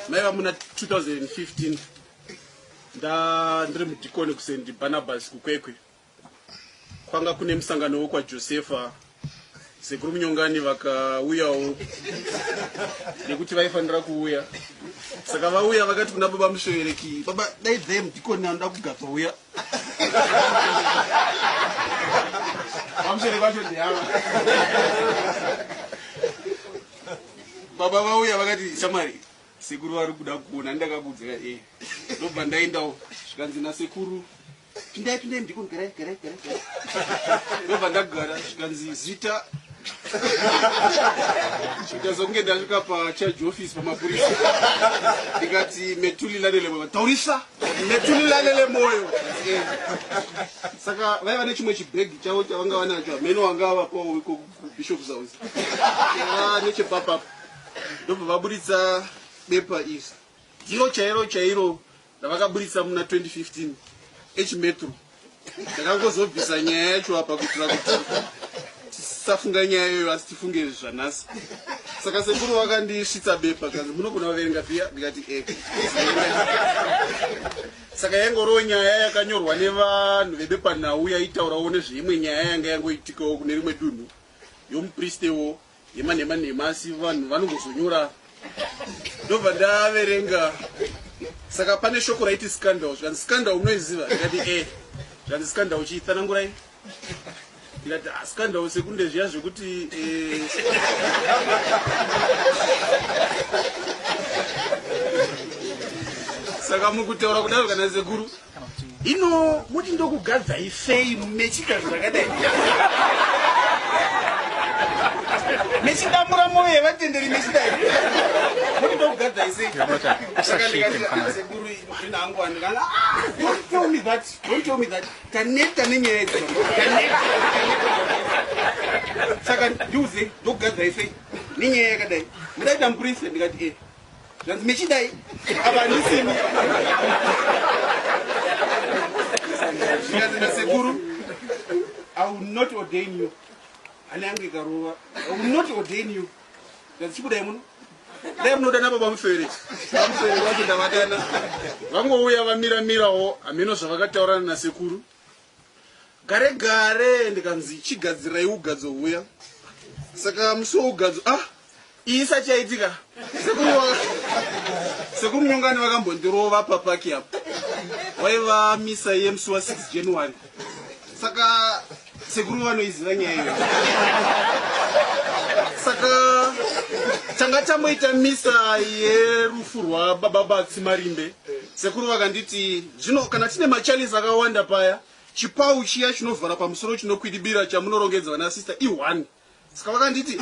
Maiva muna 2015 nda ndiri mudhikoni kuSt Barnabas kuKwekwe. Kwanga kune musangano wekwaJosefa. Sekuru Munyongani vakauyawo nekuti vaifanira kuuya. Saka vauya vakati kuna baba Mushoereki, baba daidzai mudhikoni anoda kugadzwa uya. Vamushoereki vacho ndeyava. Baba vauya vakati shamwari sekuru vari kuda kuona ndakakuudzira eh. Ndobva ndaendawo zvikanzi nasekuru pindai pindai mudikoni garai garai garai garai ndobva ndagara zvikanzi zita zvikaita sekunge ndasvika pacharge office pamapurisa ndikati metuli lalele moyo taurisa metuli lalele moyo eh. Saka vaiva nechimwe chibhegi chavo chavanga vanacho hameno wanga vapawo iko kubishop's house nechepapapa ndobva vaburitsa bepa iri ndiro chairo chairo ravakaburitsa muna 2015 echimetro. Ndakangozobvisa nyaya yacho apa kuitira kuti tisafunga nyaya iyoyo asi tifunge zvanhasi. Saka sekuru vakandisvitsa bepa kanzi munogona kuverenga pia ndikati e. Saka yaingoriwo nyaya yakanyorwa nevanhu vebepanhau yaitaurawo nezveimwe nyaya yanga yangoitikawo kune rimwe dunhu yomupristewo Nhema nhema nhema asi vanhu vanongozonyora ndobva ndaverenga saka pane shoko raiti scandal zvikanzi scandal unoiziva ndikati e zvikanzi scandal chii tsanangurai ndikati ah, scandal sekunde zviya zvekuti eh, saka mukutaura kudaro kana sekuru Hino muti ndokugadzai sei mechika zvakadai? Mechidambura moyo yevatenderi mechidai. Muti ndokugadzai sei? Saka ndikati ah, sekuru zvino hangu andikana ah, don't tell me that. Don't tell me that. Taneta nenyaya idzi. Taneta. Saka ndiuze ndokugadzai sei? Nenyaya yakadai. Mudaita mupurisa ndikati eh. Zvanzi mechidai apa handisini. Zvikanzi nasekuru I will not ordain you. Hana yangu ikarova. I will not ordain you. Zvanzi chibudai muno. Dai munodana baba mufere. Baba mufere vacho ndavadana. Vangouya vamira mirawo hameno zvavakataurana nasekuru. Gare gare ndikanzi chigadzirai ugadzo huya. Saka musi weugadzo ah iyi isati yaitika sekuru sekuru Nyongani vakambondirova papaki apo. Waiva misa yemusi wa 6 January. Saka sekuru vanoiziva nyaya iyoyo. Saka tanga tamboita misa yerufu rwababa Batsi Marimbe. Sekuru vakanditi zvino kana tine machalisi akawanda paya chipau chiya chinovhara pamusoro chinokwidibira chamunorongedza vana sister i1 saka vakanditi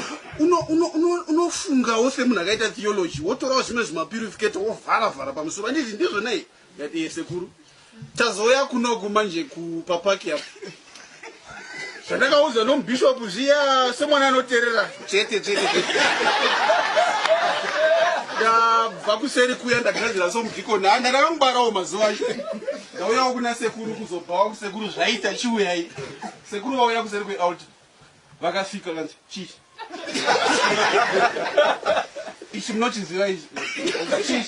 unofungawo semunhu akaita theology wotorawo zvimwe zvimapurificator wovhara vhara pamusoro anditi ndizvo nei ndati ye sekuru tazouya kunoku manje kupapaki apo zvandakaudzwa nomubhishopu zviya semwana anoterera chete chete chete ndabva kuseri kuya ndagadzira somudhikoni ha ndakangwarawo mazuva acho ndauyawo kuna sekuru kuzobvawo kusekuru zvaita chiuyai sekuru vauya kuseri kweout vakasvika kanzi chii ichi munochiziva ichi chii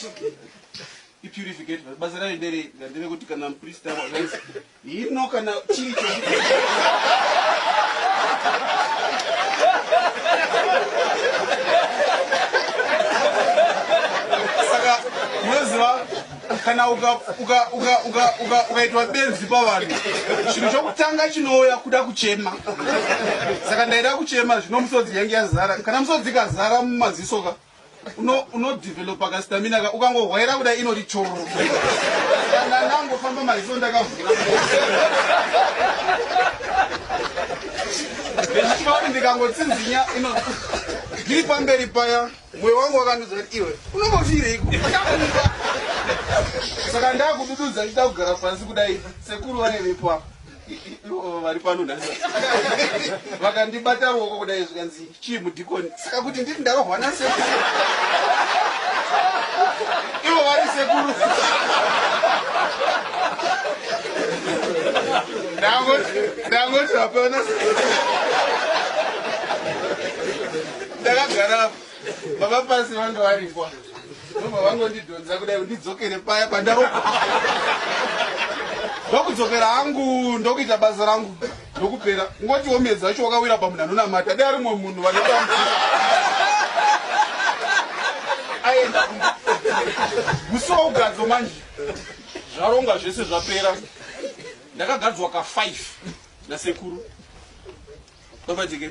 ipurificate basa rayo ndere nderekuti kana muprista hino kana chiri cho saka munoziva kana ukaitwa benzi pavanhu chinhu chokutanga chinouya kuda kuchema saka ndaida kuchema zvino musodzi yange yazara kana musodzi ikazara mumaziso ka unodevelopa uno kastamina ka ukangohwaira kudai inoti choro kana ndangofamba maziso ndakavhura ndechitya kuti ndikangotsinzinya ino ndiri pamberi paya Mwoyo wangu wakandiudza kuti iwe unombofireiko? Saka ndakudududza ndichida kugara pasi kudai sekuru vaivepo apa ivo vari pano nhasi vakandibata ruoko kudai zvikanzi chii mudhikoni saka kuti nditi ndarohwa nasekuru ivo vari sekuru ndangoti hapana ndakagara apo baba pasi vanga varikwa Ndobva vangondidhonza kudai ndidzokere paya pandaroka. Ndokudzokera hangu ndokuita basa rangu ndokupera. Ngotiwo miedzo yacho wakawira pamunhu anonamata dai ari mumwe munhu vane aenda musi waugadzo manje zvaronga zvese zvapera. Ndakagadzwa ka 5 nasekuru. Babatike.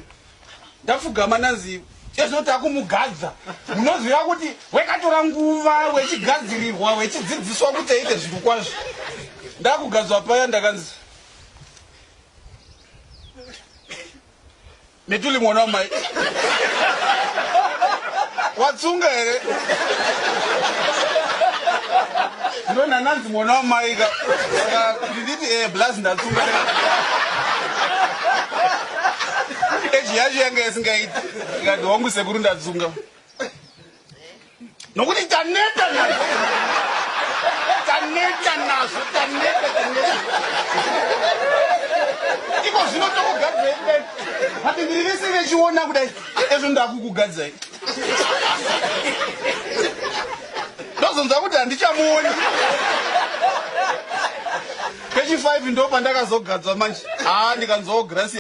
Ndapfugama nanzi ezvo takumugadza. Munoziva kuti wekatora nguva wechigadzirirwa wechidzidziswa kuti aite zvinhu kwazvo. Ndakugadzwa paya ndakanzi Metuli mwana wamai. Watsunga here? Ndinona nanzi mwana wamai ka. Saka kuti nditi eh blaz ndatsunga. Eji yacho yanga isingaiti. Ndikati wangu sekuru ndatsunga. Nokuti taneta nazvo. Taneta nazvo, taneta, taneta. Iko zvino tokugadzai kudai. Vapindiri vese vechiona kudai. Ezvo ndakukugadzai. Ndozonzwa kuti handichamuoni. Pechi 5 ndo pandakazogadzwa manje. Ah ndikanzwawo grace.